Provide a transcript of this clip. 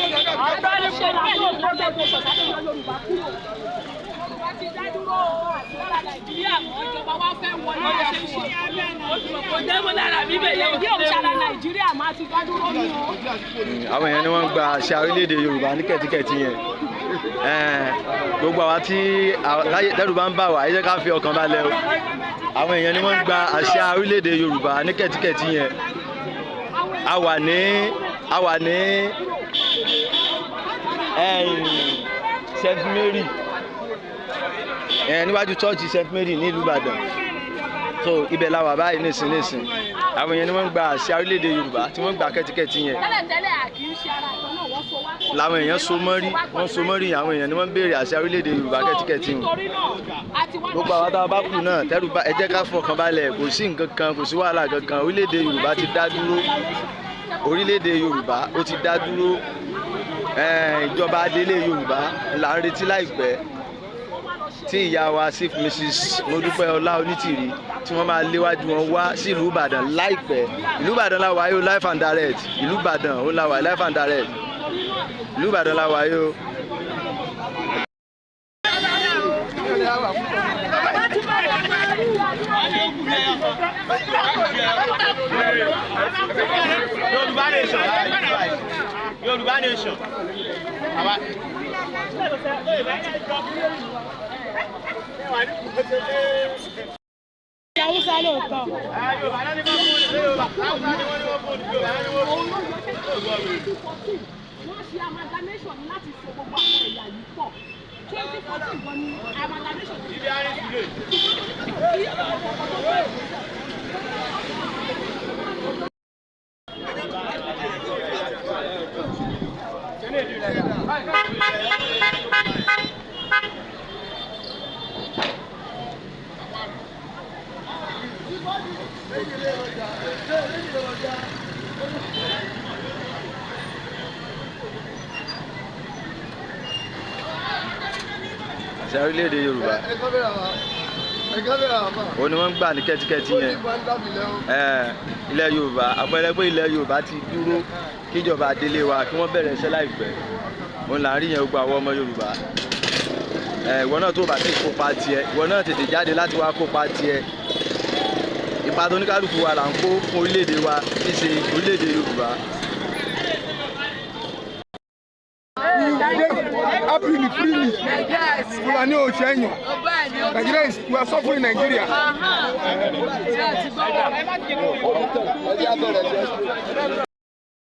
Ṣe láti United Nations àti yọ Yorùbá kúrò. Yorùbá ti dá dúró o, àti lára Nàìjíríà mọ́. Ìjọba wa fẹ́ wọlé ṣe ṣe. Kò dẹ́gbọ́n lára mi bẹ̀ yẹn. Yóò ṣara Nàìjíríà máa ti dá dúró ní o. Àwọn èèyàn ni wọ́n ń gba àṣà orílẹ̀-èdè Yorùbá ní kẹ̀tíkẹ̀tí yẹn. Gbogbo àwa tí tẹ́rù bá ń bà wá, ẹ jẹ́ ká fi ọkàn balẹ̀ o. Àwọn èèyàn ni wọ́n ń gba àṣà orílẹ̀-èdè Yorùbá ní kẹ̀tíkẹ̀tí yẹn. A wà ní St Mary, níwájú church St Mary ní ìlú Ìbàdàn. So ibẹ̀ la wà báyìí nísìn nísìn. Àwọn èèyàn ni wọ́n ń gba àṣà orílẹ̀-èdè Yorùbá tí wọ́n ń gba kẹ́tíkẹ́tí yẹn. Tẹ́lẹ̀tẹ́lẹ̀, à kì í ṣe ara ìkan náà, wọ́n so wá pọ̀. Làwọn èèyàn so mọ́rí, wọ́n so mọ́rí. Àwọn èèyàn ni wọ́n ń béèrè àṣà orílẹ̀-èdè Yorùbá kẹ́tíkẹ́tí wọn. Nítorí náà, a ti wá lọ Gbogbo àwọn tá a bá kù náà, tẹ́rù bá, ẹ jẹ́ ká fọkàn balẹ̀. Kò sí nǹkan kan, kò sí wàhálà kankan. Orílẹ̀-èdè Yorùbá ti dá dúró. Orílẹ̀-èdè Yorùbá, ó ti dá dúró. Ìjọba adélé Yorùbá là ń retí láìpẹ́, tí ìyá wa Chief Mrs Modúpẹ́ Ọlá Onítìrí, tí wọ́n máa léwájú wọn wá sí ìlú Ìbàdàn láìpẹ́. Ìlú Ìbàdàn la wà yóò, live and direct. Ìlú Ìbàdàn ó la wà, live and direct. Ìlú Ìbàdàn la wà yóò. Yorùbá nation. Yorùbá nation. Àwa. Haúsá lóòótọ́. Yorùbá náà ní kó fún un, Yorùbá. Haúsá ni wọ́n ní wọ́n fún un, Yorùbá ní wọ́n fún un. Wọ́n ṣe amalgamation láti so gbogbo àwọn ẹ̀yà yìí pọ̀. 2014 gan ni amalgamation ti Ibi àárín sílẹ̀. Sí ọ̀pọ̀lọpọ̀ tó gbé ìgbésẹ̀. Àṣà orílẹ̀-èdè Yorùbá, òun ni wọ́n ń gbà ní kẹ́tíkẹ́tí yẹn. Ilẹ̀ Yorùbá, àpẹẹrẹ pé ilẹ̀ Yorùbá ti dúró, kíjọba délé wa, kí wọ́n bẹ̀rẹ̀ iṣẹ́ láìpẹ́, òun là ń rí yẹn. Gbogbo àwọn ọmọ Yorùbá, ìwọ náà tó bá ti kópa tiẹ̀, ìwọ náà tètè jáde láti wá kópa tiẹ̀. Ipa tó ní kálukú wa là ń kó fún orílẹ̀-èdè wa, tí í ṣe orílẹ̀-èdè Yorùbá. Happily, freely. Fulani ò ṣẹ́yìn. Nigeria is, we are suffering in Nigeria. Ṣé ẹ ti gbọ́?